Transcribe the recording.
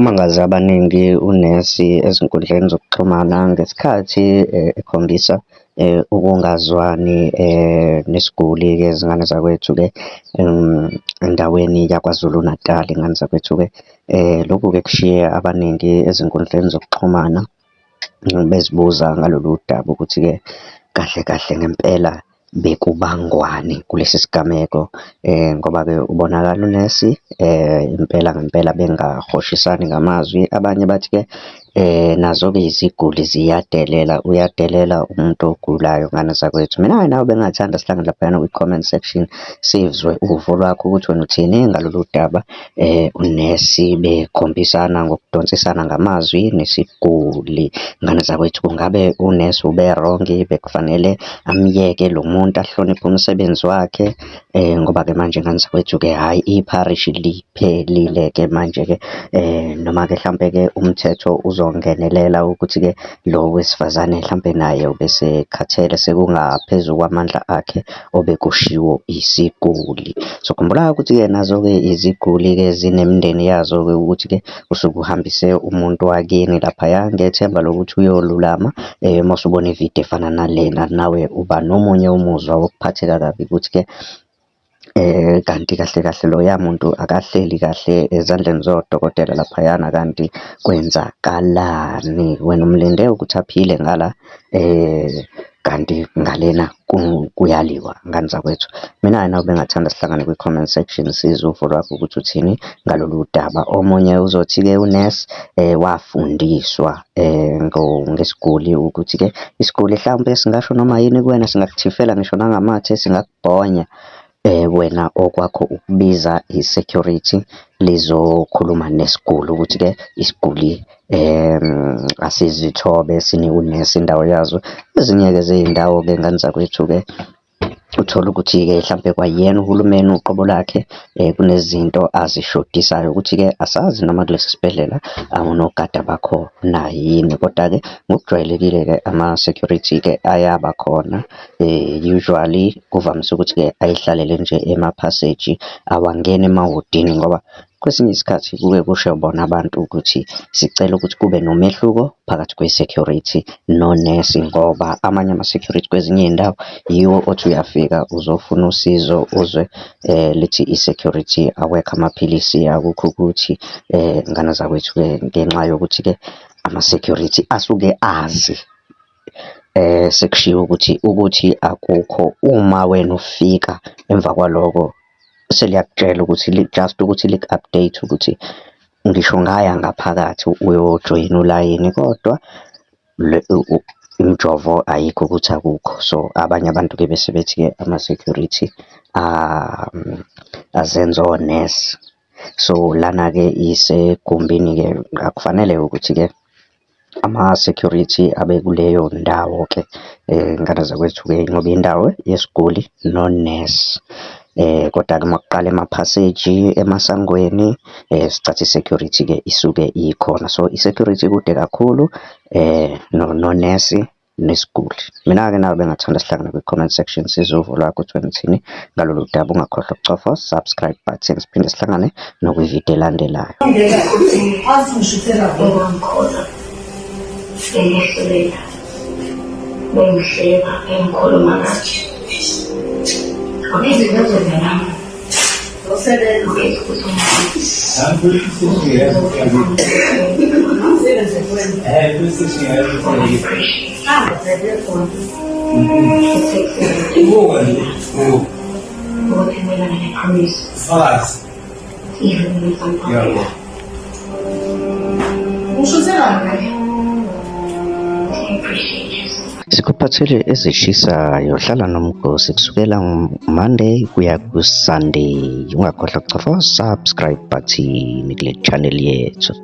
Umangaze abaningi unesi ezinkundleni zokuxhumana ngesikhathi ekhombisa ukungazwani nesiguli-ke zingane zakwethu-ke, endaweni yaKwaZulu Natali ngane zakwethu-ke. Lokhu-ke kushiye abaningi ezinkundleni zokuxhumana bezibuza ngalolu daba ukuthi-ke kahle kahle ngempela bekubangwani kulesi sigameko, ngoba-ke ubonakala unesi impela ngempela bengahoshisani ngamazwi. Abanye bathi-ke nazo-ke iziguli ziyadelela, uyadelela umuntu ogulayo ngane zakwethu. Mina-ke nawe bengingathanda sihlangane laphayana kwi-comment section, sizwe uvo lwakho ukuthi wena uthini ngalolu daba, unesi bekhombisana ngokudonsisana ngamazwi nesiguli. Ngane zakwethu, kungabe unesi ube-wrong-i, bekufanele amyeke lo muntu ahloniphe umsebenzi wakhe? Ngoba-ke manje ngane zakwethu-ke hhayi, ipharishi liphelile-ke manje-ke, noma-ke hlampe-ke umthetho uzongenelela ukuthi-ke lo wesifazane hlampe naye ubesekhathele sekungaphezu kwamandla akhe obekushiwo isiguli. So, khumbula-ke ukuthi-ke nazo-ke iziguli-ke zinemindeni yazo-ke ukuthi-ke usuke uhambise umuntu wakini laphaya ngethemba lokuthi uyolulama, uma usubona ividiyo efana nalena, nawe uba nomunye umuzwa wokuphatheka kabi ukuthi-ke kanti kahle kahle loya muntu akahleli kahle ezandleni zodokotela laphayana kanti kwenzakalani. Wena umlinde ukuthi aphile ngala kanti ngalena kuyaliwa ngane zakwethu. Mina-ke nawe bengingathanda sihlangane kwi-comment section sizwe uvo lwakho ukuthi uthini ngalolu daba. Omunye uzothi-ke unesi wafundiswa ngesiguli ukuthi-ke isiguli hlampe singasho noma yini kuwena, singakuthifela ngisho nangamathe, singakubhonya. Wena okwakho ukubiza i-security lizokhuluma nesiguli ukuthi-ke isiguli asizithobe sinike unesi indawo yazo. Ezinye-ke zey'ndawo-ke ngane zakwethu-ke, uthole ukuthi-ke hlampe kwayena uhulumeni uqobo lakhe kunezinto azishodisayo ukuthi-ke asazi noma kulesi sibhedlela onogada bakhona yini. Koda-ke ngokujwayelekile-ke ama-security-ke ayabakhona usually kuvamise ukuthi-ke ayihlalele nje emaphaseji, awangeni emahodini ngoba kwesinye isikhathi kuke kusho bona abantu ukuthi sicela ukuthi kube nomehluko phakathi kwe-security nonesi ngoba amanye ama-security kwezinye iy'ndawo yiwo othi uyafika uzofuna usizo uzwe lithi i-security awekho amaphilisi, akukho ukuthi ngane zakwethu-ke ngenxa yokuthi-ke ama-security asuke azi sekushiwo ukuthi ukuthi akukho uma wena ufika emva kwaloko seliyakutshela ukuthi just ukuthi liku-update ukuthi ngisho ungaya ngaphakathi uyojoyina ulayini kodwa imijovo ayikho ukuthi akukho. So, abanye abantu-ke bese bethi-ke ama-security azenza onesi. So, lana-ke isegumbini-ke akufanele ukuthi-ke ama-security abe kuleyo ndawo-ke ngane zakwethu-ke ngoba indawo yesiguli nonesi. Koda-ke uma kuqala emaphaseji, emasangweni, sicathi i-security-ke isuke ikhona. So, i-security ikude kakhulu nonesi nesiguli. Mina-ke nawe bengingathanda sihlangane kwi-comment section sizwe uvo lwakho ukuthi wena uthini ngalolu daba. Ungakhohlwa ukucofa subscribe button, siphinde sihlangane nokwividiyo elandelayo. Bengehlulela, bengihleka, bengikhuluma kabi. Okay, nami. Sikuphathele ezishisayo hlala nomgosi kusukela Monday kuya ku-Sunday. Ungakhohlwa ukucofa subscribe button kule channel yethu.